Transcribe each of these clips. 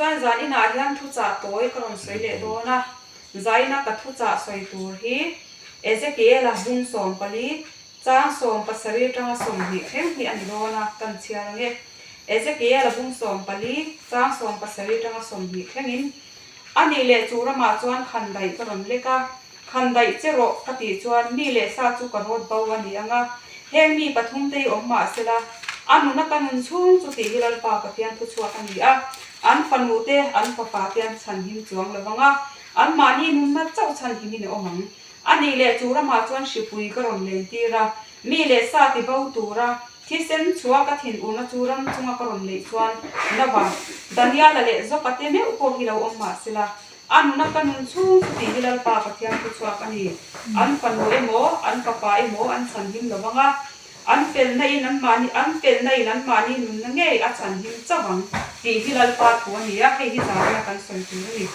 Tichuan zan inah hian thuchah tawi ka rawn sawi leh dawn a, zaina ka thuchah sawi tur hi Ezekiela bung 14, chang 70 atanga 20 thleng hi a ni dawn a, kan chhiar ang e. Ezekiela bung 14, chang 70 atanga 20 thlengin, A nih leh chu ramah chuan khandaih ka rawn lek a, Khandaih che rawh ka tih chuan mi leh sa chu ka rawt bo a ni ang a, heng mi pathumte hi awm mah sela, a nuna ka nun chhung chu tih hi Lalpa Pathian thuchhuak a ni a, an fanute, an fapate an chhanhim chuang lo vang a, anmahni nunna chauh chhanhimin a awm ang. A nih leh chu ramah chuan hripui ka rawn lentir a, mi leh sa ti bo tura thisen chhuah ka thinurna chu ram chunga ka rawn neih chuan Nova, Daniela leh Jopa te meuh pawh hi lo awm mah sela, A nuna ka nun chhung chu tih hi Lalpa Pathian thu chhuak a ni. An fanu emaw, an fapa emaw an chhanhim lo vang a, an felna in anmahni, an felna in anmahni nunna ngei a chhanhim chauh ang tih hi Lalpa thu a ni a, hei hi zaina kan sawi tur a ni.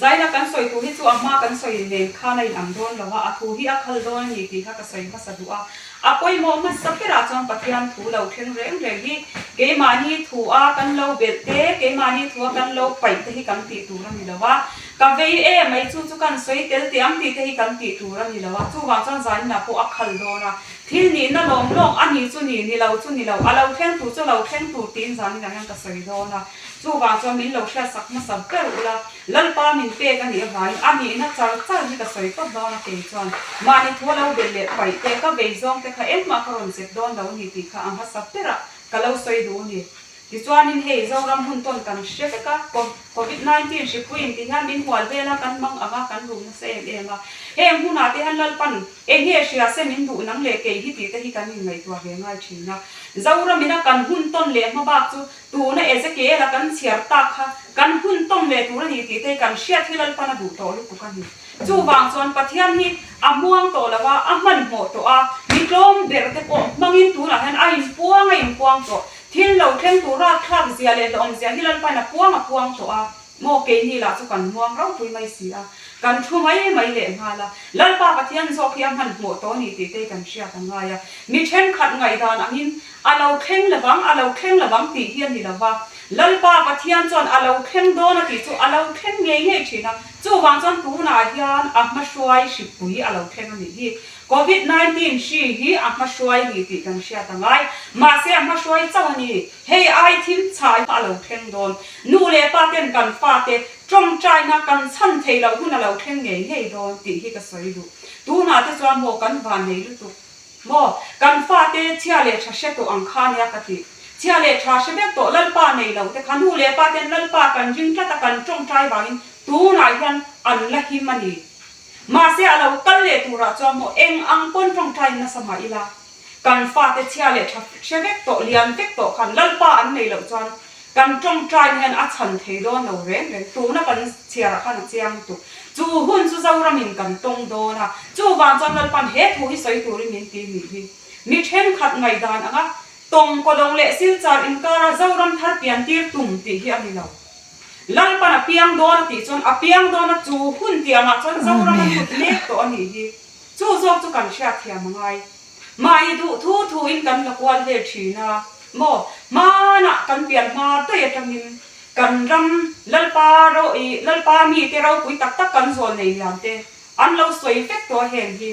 Zaina kan sawi tur hi chu a hma kan sawi nen khan a inang dawn lo a, a thu hi a khal dawn a ni tih kha ka sawi hmasa duh a. A pawimawh hmasa berah chuan Pathian thu lo thleng reng reng hi keimahni thu a kan lo belh te, keimahni thu a kan lo paih te hi kan tih tur a ni lo a. Ka vei e mai chu chu kan sawi tel teh ang tih te hi kan tih tur a ni lo a. Chuvang chuan zaninah pawh a khal dawn a. Thil nihna lawm lawm a ni chu ni, ni lo chu ni lo, a lo thleng tur chu lo thleng tur tiin zaninah hian ka sawi dawn a. Chuvang chuan min lo hriatsak hmasa ber ula, Lalpa min pek a nih avangin a nihna char char hi ka sawi tawp dawn a kei chuan mahni thu a lo belh leh paih te ka vei zawng te kha engmah ka rawn zep dawn lo a ni tih kha a hmasa berah ka lo sawi duh a ni. Tichuanin hei Zoram hun tawn kan hre vek a, Covid 19 hripui in ti hian min hual vel a, kan mang ang a, kan rum nasa em em a. Heng hunah te hian Lalpan eng nge hria se min duh nang leh kei hi tih te hi kan inngaihtuah ve ngai thin a. Zoramin a kan hun tawn leh hmabak chu Tuna Ezekiel-a kan chhiar tak kha kan hun tawm leh tur a ni tih te hi kan hriat hi Lalpan a duh tawh lutuk a ni. Chuvang chuan Pathian hi a muang tawh lo a, a hmanhmawh tawh a, mi tlawm ber te pawh hmangin tunah hian a inpuang a inpuang tawh. Thil lo thleng tur rakthlak zia leh hlawhawm zia hi Lalpan a puang a puang tawh a. Maw keini lah chu kan muang ropui mai si a, kan thu mai mai leh nghal a, Lalpa Pathian zawk hi a hmanhmawh tawh a ni tih te hi kan hriat a ngai a. Mi thenkhat ngaihdan angin A lo thleng lovang, a lo thleng lovang tih hi a ni lova. Lalpa Pathian chuan a lo thleng dawn a tih chu a lo thleng ngei ngei thin a. Chuvang chuan tunah hian a hmahruai hripui a lo thleng a nih hi. Covid 19 hri hi a hmahruai a ni tih kan hriat a ngai. Mahse a hmahruai chauh a ni. Hei ai thil chhai a lo thleng dawn. Nu leh pa ten kan fate tawngtaina kan chhan theih loh hun a lo thleng ngei ngei dawn tih hi ka sawi duh. Tunah te chuan maw kan van nei lutuk. Maw, kan fate chhia leh tha hre tawh ang kha nia ka ti. Chhia leh tha hre vek tawh Lalpa nei lo te kha nu leh pa ten Lalpa kan ring tlat a kan tawngtai vangin tunah hian an la him a ni. Mahse a lo kal leh turah chuan maw eng ang pawn tawngtai nasa mah ila kan fate chhia leh tha hre vek tawh lian vek tawh khan Lalpa an nei loh chuan Kan tawngtaina hian a chhan thei dawn lo reng reng. Tuna kan chhiarah khan a chiang lutuk. Chu hun chu Zoramin kan tawng dawn a. Chuvang chuan Lalpan he thu hi sawi turin min ti nih hi. Mi thenkhat ngaihdan anga tawng kawlawng leh Silchar inkara Zoram thar pian tir tum tih hi a ni lo. Lalpan a piang dawn a tih chuan a piang dawn a chu hun tiangah chuan Zoram a lut mek tawh a nih hi. Chu zawk chu kan hriatthiam a ngai. Mahni duh thu thuin kan la kual vel thin a maw? Hmanah kan pian hma daih atangin kan ram Lalpa ro ih Lalpa mite ropui tak tak kan zawl nei lian te an lo sawi vek tawh a heng hi.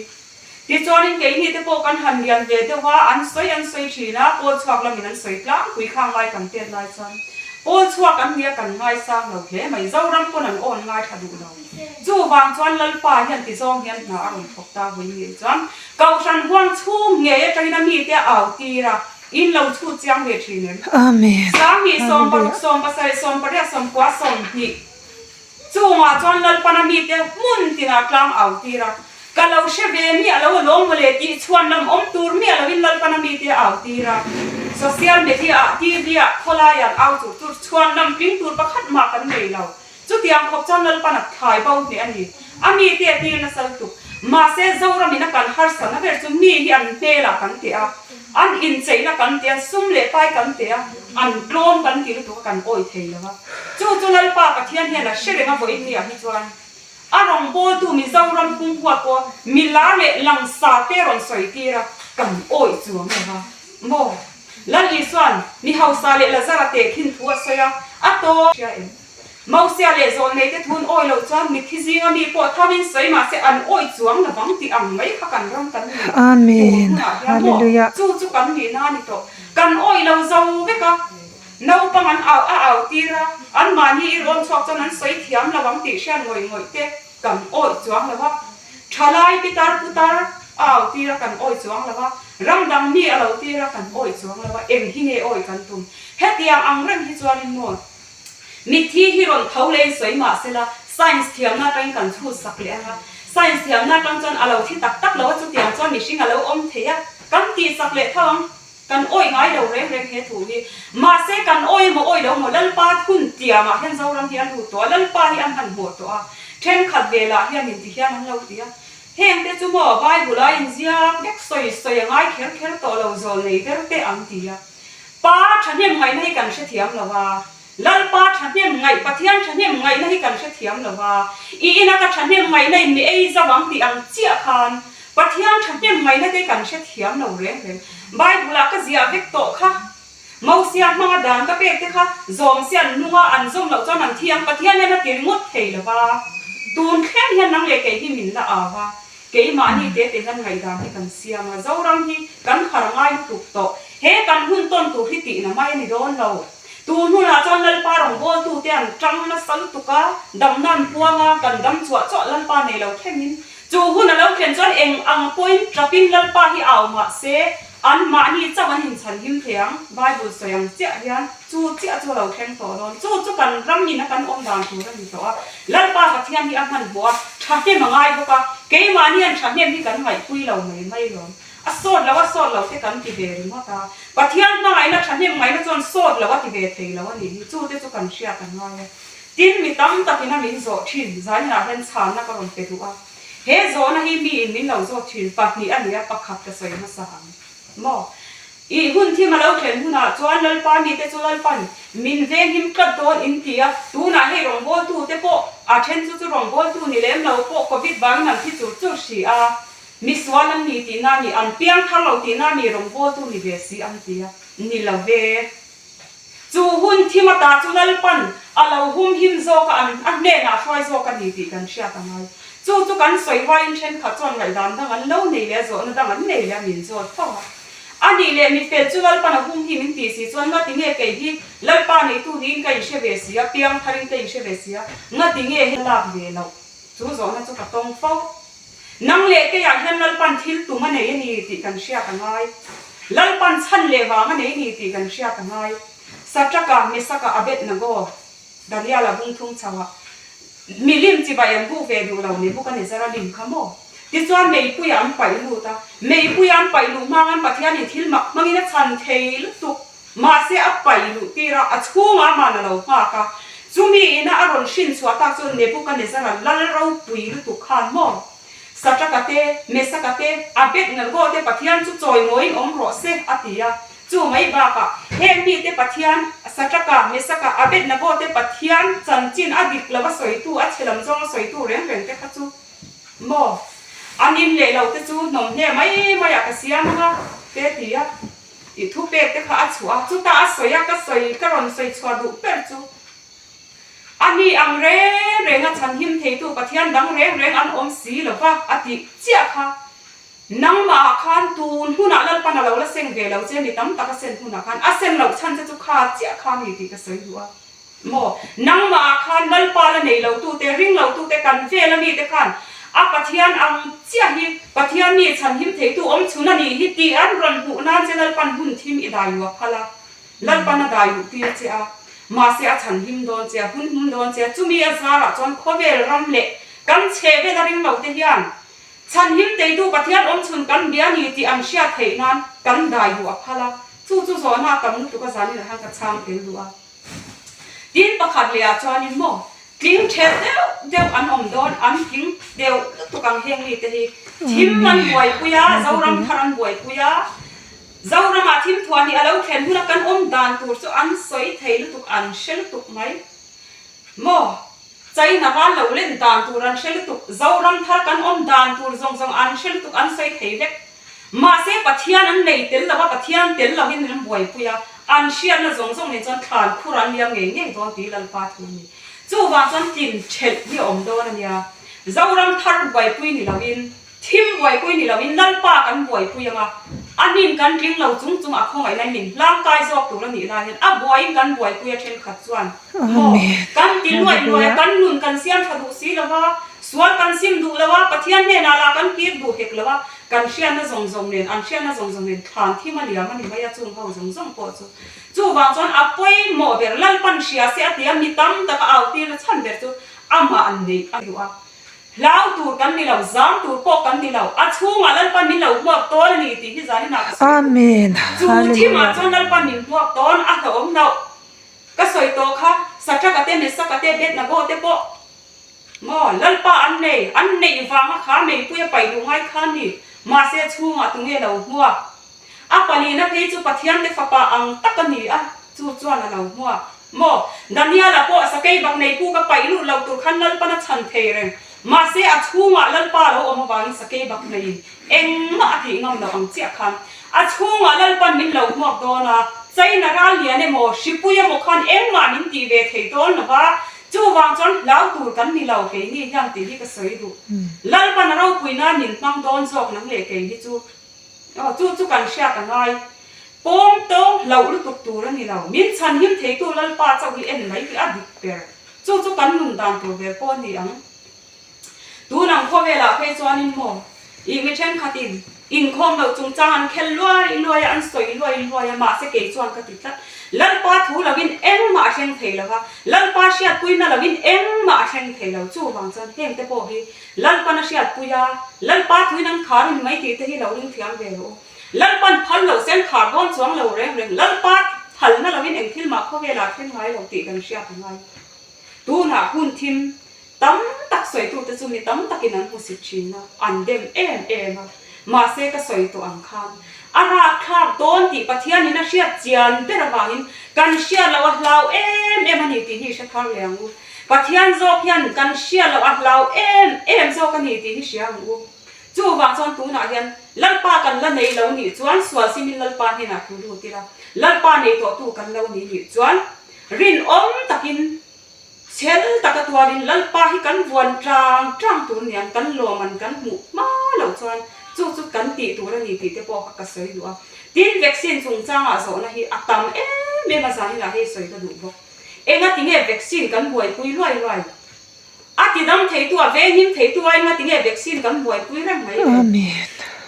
Tichuanin keini te pawh kan han lian ve deuh a, an sawi an sawi thin a, pawl chhuak lamin an sawi tlangpui khang lai kan tet lai chuan pawl chhuak an nia kan ngaisang lo hle mai. Zoram pawn an awn ngaithla duh lo. Chuvang chuan Lalpa hian tizawng hian hna a rawn thawk ta vui ngei chuan Kohhran huang chhung ngei atangin a mite a au tir a, in lo chhut chiang ve thin em? Amen. 10, Hallelujah. 16, 17, 18, 20 chungah chuan Lalpan a mite hmun tinah tlang au tir a, ka lo hre ve miah lo alawm mawle tih chhuan lam awm tur miah loin Lalpan a mite a au tir a, social media ah, TV ah, khawlaiah an au chur chur, chhuan lam tling tur pakhat mah kan nei lo. Chutiang khawp chuan Lalpan a thlai bo hneh a ni. A mite a tir nasa lutuk. Mahse, Zoramin a kan harsatna ber chu mi hi an hmelah kan teh a, an incheihna kan teh a, sum leh pai kan teh a, an tlawm kan ti lutuk a kan awih thei lo a. Chu chu Lalpa Pathian hian a hre reng a vawiin ni ah hi chuan a rawngbawltu Mizoram pumhua pawh mi lar leh langsar te rawn sawi tir a, kan awih chuang lo va maw? Lal Isua'n mi hausa leh Lazara tehkhin thu a sawi a, a tawp. Hria em? Mosia leh zawlneite thu an awi loh chuan mitthi zinga mi pawh thavin sawi mahse an awi chuang lo vang tih ang mai kha kan ram kan ni. Tun Amen. hunah hian maw Hallelujah. chu chu kan nihna a ni tawh. Kan awi lo zo vek a, naupang an au a au tir a, anmahni i rawn chhuak chuan an sawi thiam lo ang tih hriat ngawih ngawih te kan awi chuang lo a. Thalai pitar putar a au tir a kan awi chuang lo a, ram dang mi a lo tir a kan awi chuang lo a, eng hi nge awi kan tum? Hetiang ang reng hi chuanin maw Mitthi hi rawn tho leh in sawi mah sela, science thiamna atangin kan chhut sak leh ang a. Science thiamna atang chuan a lo thi tak tak lo a, chutiang chuan mihring a lo awm thei a, kan tih sak leh tho ang. Kan awih ngai lo reng reng he thu hi. Mahse kan awih emaw awih lo maw Lalpa thun tiamah hian Zoram hi a lut tawh a, Lalpa hi a hmanhmawh tawh a. Thenkhat ve lah hian inti hian an lo ti a. Hengte chu maw Bible a inziak vek sawi sawi a ngai kher kher tawh lo zawl nei ber te an ti a. Pa thahnem ngaihna hi kan hrethiam lo a, Lalpa thahnem ngaih, Pathian thahnem ngaihna hi kan hrethiam lo a, i ina ka thahnem ngaihna in mi ei zo ang tih ang chiah khan Pathian thahnem ngaihna te kan hrethiam lo reng reng. Bible ah ka ziah vek tawh kha, Mosia hmanga dan ka pek te kha zawm se an nung a, an zawm loh chuan an thi ang, Pathian hian a ti ringawt thei lo va, tun thleng hian nang leh kei hi min la au a. Keimahni te te hian ngaihdan hi kan siam a, Zoram hi kan har ngai lutuk tawh. He kan hun tawn tur hi tihna mai a ni dawn lo. Tun hunah chuan Lalpa rawngbawltu te an tang nasa lutuk a, damna an puang a, kan dam chuah chuah Lalpa nei lo thlengin. Chu hun a lo thlen chuan eng ang pawhin tapin Lalpa hi au mah se, An mahni chauh an inchhan him thei ang, Bible sawi ang chiah hian chu chiah chu a lo thleng tawh dawn. Chu chu kan ram in a kan awm dan tur a ni tawh a. Lalpa Pathian hi a hmanhmawh a, thahnem a ngai bawk a, keimahni hian thahnem hi kan ngaihpui lo mai mai lawm. A sawt lo a sawt lo te kan ti ve ringawt a. Pathian hmangaihna thahnem ngaihna chuan sawt lo a ti ve thei lo a nih hi. Chu te chu kan hriat a ngai a. Tin, mi tam takin a min zawh thin, zaninah hian chhanna ka rawn pe duh a. He zawhna hi miin min lo zawt thin pahnih a ni a, pakhat ka sawi hmasa ang maw? I hun thim a lo thlen hunah chuan Lalpa mite chu Lalpan min venghim tlat dawn in ti a, tunah hei rawngbawltu te pawh a then chu chu rawngbawltu ni lem lo pawh Covid vangin an thi chur chur si a, misual an ni tihna mi, an piangthar lo tihna mi rawngbawltu ni ve si an ti a, ni lo ve. Chu hun thim ata chu Lalpan a lo hum him zawk a, an a hnenah hruai zawk a ni tih kan hriat a ngai. Chu chu kan sawi ruaiin thenkhat chuan ngaihdan dang an lo nei leh a, zawhna dang an nei leh a, min zawt fo a. A nih leh mi fel chu Lalpan a hum him in tih si chuan ngati nge kei hi Lalpa neitu niin ka inhre ve si a, piang tharin ka inhre ve si a, ngati nge he lak ve loh? Chu zawhna chu ka tawng fo. Nang leh keiah hian Lalpan thil tum a nei a ni tih kan hriat a ngai. Lalpan chhan leh vang a nei a ni tih kan hriat a ngai. Satraka, Mesaka, Abednego, Daniela bung thung chauh a milim chibai an buk ve duh lo Nebuchadnezzar-a lim kha maw? Tichuan meipuia an paih lut a, meipuia an paih luh hmangin Pathianin thil mak hmangin a chhan thei lutuk. Mahse a paih luh tir a, a chhungah aman a lo nghak a. Chumi ina a rawn hrin chhuah tak chuan Nebuchadnezzar-a lal ropui lutuk khan maw? Satraka te, Mesaka te, Abednego te Pathian chu chawimawiin awm rawh se, a ti a. Chu mai bakah, heng mite Pathian, Satraka, Mesaka, Abednego te Pathian chanchin a dik lova sawitu, a chhe lam zawnga sawitu reng reng te kha chu maw? An in leh lo te chu hnawmhne mai maiah ka siam ang a, te ti a. I thupek te kha a chhuah a, chutah a sawi a, ka sawi, ka rawn sawi chhuah duh ber chu a ni ang reng reng a chhanhim theitu Pathian dang reng reng an awm si lo va a tih chiah kha. Nangmahah khan tun hunah Lalpan a lo la seng ve lo che, mi tam tak a sen hunah khan a sen loh chhan che chu kha chiah kha a ni tih ka sawi duh a. Maw? Nangmahah khan Lalpa la nei lotute, ring lotute, kan vel a mite khan a Pathian ang chiah hi Pathian mi chhanhim theitu awm chhun a nih hi tih an rawn hmuh nan che Lalpan hun thim i dai luah phal a, Lalpan a dai luh tir che a, mahse a chhanhim dawn che a, hun hum dawn che a, chumi a zarah chuan khawvel ram leh kan chheh vel a ring lote hian chhanhim teitu Pathian awm chhun kan bia ni tih an hriat theih nan kan dai luah phal a, chu chu zawhna a tam lutuk a zanin ah hian ka chhang tel duh a. Tin pakhat leh ah chuanin maw tling thelh deuh deuh an awm dawn, an tling deuh lutuk ang heng mite hi. Thim an buaipui a, Zoram thar an buaipui a, Zoramah thim thuah nih a lo thlen huna kan awm dan tur chu an sawi thei lutuk, an hre lutuk mai maw. China ral lo len dan tur an hre lutuk, Zoram thar kan awm dan tur zawng zawng an hre lutuk, an sawi thei vek. Mahse Pathian an nei tel lo a, Pathian tel lovin an buaipui a, an hriatna zawng zawng nen chuan thlan khur an liam ngei ngei dawn tih Lalpa thu a ni. Chuvang chuan tlin ṭhelh hi a awm dawn a nia. Zoram thar buaipui ni lovin, thim buaipui ni lovin Lalpa kan buaipui ang a, a nin kan tling lo chung chung a khawngaihna min hlangkai zawk tur a nih lai hian a buaiin kan buaipui a ṭhenkhat chuan maw kan ti luaih luaih a, kan nun kan siam ṭha duh si lo va, sual kan sim duh lo a, Pathian hnenah lah kan kir duh hek lo a, kan hriatna zawng zawng nen, an hriatna zawng zawng nen thlan thim a liam a ni mai a, chung ho zawng zawng pawh chu. Chuvang chuan a pawimawh ber Lalpan hria se a ti a, mi tam taka au tirna chhan ber chu amah an neih a duh a. Hlau tur kan ni lo, zam tur pawh kan ni lo, a chhungah Lalpan min lo hmuak tawn a ni tih hi zaninah ka sawi duh. Amen. Chu thimah Hallelujah. chuan Lalpan min hmuak tawn a hlauhawm loh. Ka sawi tawh kha, Satraka te, Mesaka te, Abednego te pawh maw Lalpa an nei, an neih vanga kha meipui a paih duh ngai kha a ni. Mahse chhungah tunge lo hmuak? A palina phei chu Pathian te fapa ang tak a ni a, chu chuan a lo hmuak. Maw? Daniela pawh sakei bak nei pu ka paih lut lo tur khan Lalpan a chhan thei reng. Mahse a chhungah Lalpa lo awm avangin sakei bak neiin engmah a tih ngam loh ang chiah khan a chhungah Lalpan min lo hmuak dawn a, China ral lian emaw, hripui emaw khan engmah min tih ve thei dawn lo va, chuvang chuan hlau tur kan ni lo keini hian tih hi ka sawi duh. Lalpan a ropui nan min hmang dawn zawk nang leh kei hi chu. Aw, chu chu kan hriat a ngai. Pawng tawng hlauh lutuk tur a ni lo. Min chhan him theitu Lalpa chauh hi en mai hi a dik ber. Chu chu kan nun dan tur ber pawh a ni ang. Tun ang khawvelah phei chuanin maw, ih mi thenkhatin inkhawm loh chungchang an khel luai luai a, an sawi luai luai a, mahse kei chuan ka ti tlat. Lalpa thu lovin engmah a thleng thei lo va, Lalpa hriatpuina lovin engmah a thleng thei lo. Chuvang chuan hengte pawh hi Lalpan a hriatpui a, Lalpa thuin an khar a ni mai tih te hi lo ring thiam ve rawh u. Lalpan phal loh se an khar dawn chuang lo reng reng. Lalpa phalna lovin eng thil mah khawvelah thleng ngai lo tih kan hriat a ngai. Tunah hun thim tam tak sawitute chu mi tam takin an hmusit thin a, an dem em em a. Mahse ka sawi tawh ang khan a rakthlak dawn tih Pathianin a hriat chian ber avangin kan hriat loh a hlau em em a ni tih hi hre thar leh ang u. Pathian zawk hian kan hriat loh a hlau em em zawk a ni tih hi hria ang u. Chuvang chuan tunah hian Lalpa kan la nei lo nih chuan sual simin Lalpa hnenah thu lut ila, Lalpa nei tawhtu kan lo ni nih chuan rinawm takin chhel taka tuarin Lalpa hi kan vuan tang tang tur niang kan lawman kan hmuh hma loh chuan chu chu kan tih tur a ni tih te pawh kha ka sawi duh a. Tin, vaccine chungchangah zawhna hi a tam em em a zaninah hei sawi ka duh bawk. Enga tinge vaccine kan buaipui luai luai? A ti dam theitu, a venghim theitu a enga tinge vaccine kan buaipui reng mai le?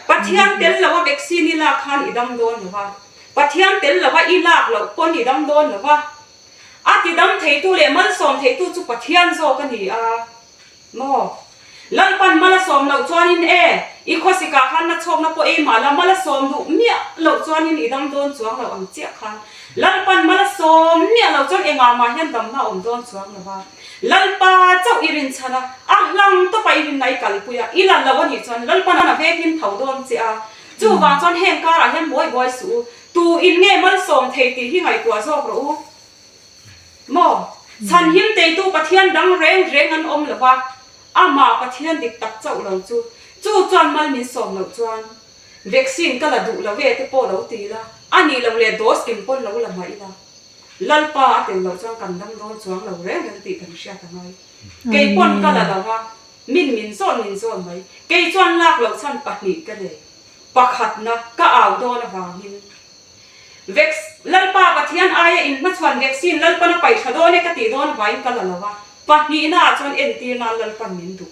Pathian tel lo a vaccine i lak khan i dam dawn lo a, Pathian tel lo a i lak loh pawn i dam dawn lo a. A ti dam theitu leh malsawm theitu chu Pathian zawk a ni a. Maw? Lalpan mal a sawm loh chuanin e, i khawsikah khan na chhawkna pawh ei mah la, mal a sawm duh miah loh chuanin i dam dawn chuang lo ang chiah khan. Lalpan mal a sawm miah loh chuan engah mah hian damna a awm dawn chuang lo va. Lalpa chauh i rinchhan a, a hlang tawpa i rinna i kalpui a, i la lo a nih chuan Lalpan a vengin tho dawn che a. Chuvang chuan heng karah hian buai buai suh u, tu in nge malsawm thei tih hi ngaihtuah zawk rawh u. Maw? Chhanhim teitu Pathian dang reng reng an awm lo va, amah Pathian dik tak chauh lo chu. Chu chuan mal min sawm loh chuan vaccine ka la duh lo e te pawh lo ti ila, a nih loh leh dose kim pawn lo la mah ila, Lalpa a tel loh chuan kan dam dawn chuang lo reng reng tih kan hriat a ngai. Kei pawn ka la lo va, min min zawn min zawn mai. Kei chuan lak loh chhan pahnih ka nei. Pakhatna, ka au dawn avangin Vex, Lalpa Pathian aia inhmachhuan vaccine Lalpan a paih tha dawn e ka tih dawn avangin ka la lo a, pahnihna ah chuan entir nan Lalpan min duh.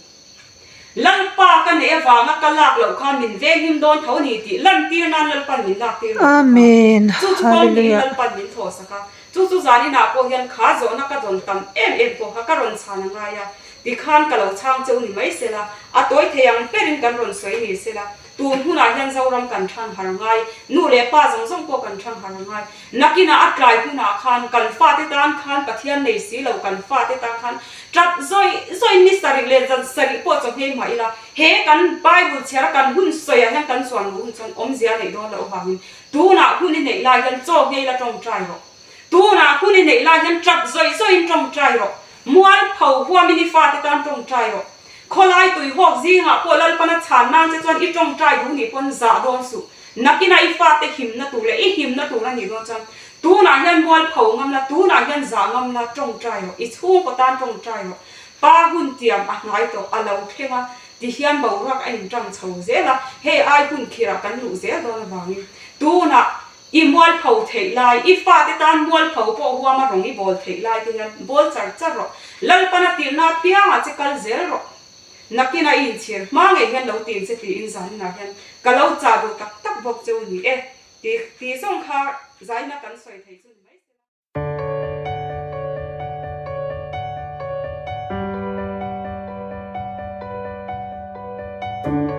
Lalpa ka neih avanga ka lak loh khan min venghim dawn tho ni tih lantir nan Lalpan min lak tir lo bawk a. Amen. Chu chu kawng niin Hallelujah. Lalpan min thawhsak a. Chu chu zaninah pawh hian kha zawhna ka dawn tam em em pawh kha ka rawn chhan a ngai a, tikhan ka lo chhang cheu ni mai sela, a tawi thei ang berin kan rawn sawi ni sela, Tun hunah hian Zoram kan thang har ngai, nu leh pa zawng zawng pawh kan thang har ngai. Nakinah a tlai hunah khan kan fate tan khan Pathian nei si lo kan fate tan khan ṭap zawih zawih ni sarih leh zan sarih pawh chaw nghei mah ila he kan Bible chhiar a kan hun sawiah hian kan chuan luh hun chuan awmzia neih dawn loh avangin tunah hun i neih lai hian chaw nghei la ṭawngṭai rawh. Tunah hun i neih lai hian ṭap zawih zawihin ṭawngṭai rawh. Mualpho huamin i fate tan ṭawngṭai rawh. Khawlai tuihawk zingah pawh Lalpana chhan nan che chuan i tawngtai duh nih pawn zah dawn suh. Nakina i fate himna tur leh i himna tur a nih dawn chuan tunah hian mualpho ngam la, tunah hian zah ngam la, tawngtai rawh, i chhungkaw tan tawngtai rawh. Pa hun tiam a hnai tawh a lo thleng a, tihian boruak a inṭang chho zel a, hei ai hun khirah kan luh zel dawn avangin tunah i mualpho theih lai, i fate tan mualpho pawh huama rawng i bawl theih lai te hian bawl char char rawh. Lalpana tirhna apiangah che kal zel rawh. Nakinah i inchhir hma ngei hian lo tin che tiin zaninah hian ka lo chah duh tak tak bawk cheu ni e tih tih zawng kha zaina kan sawi thei chu ni mai se la.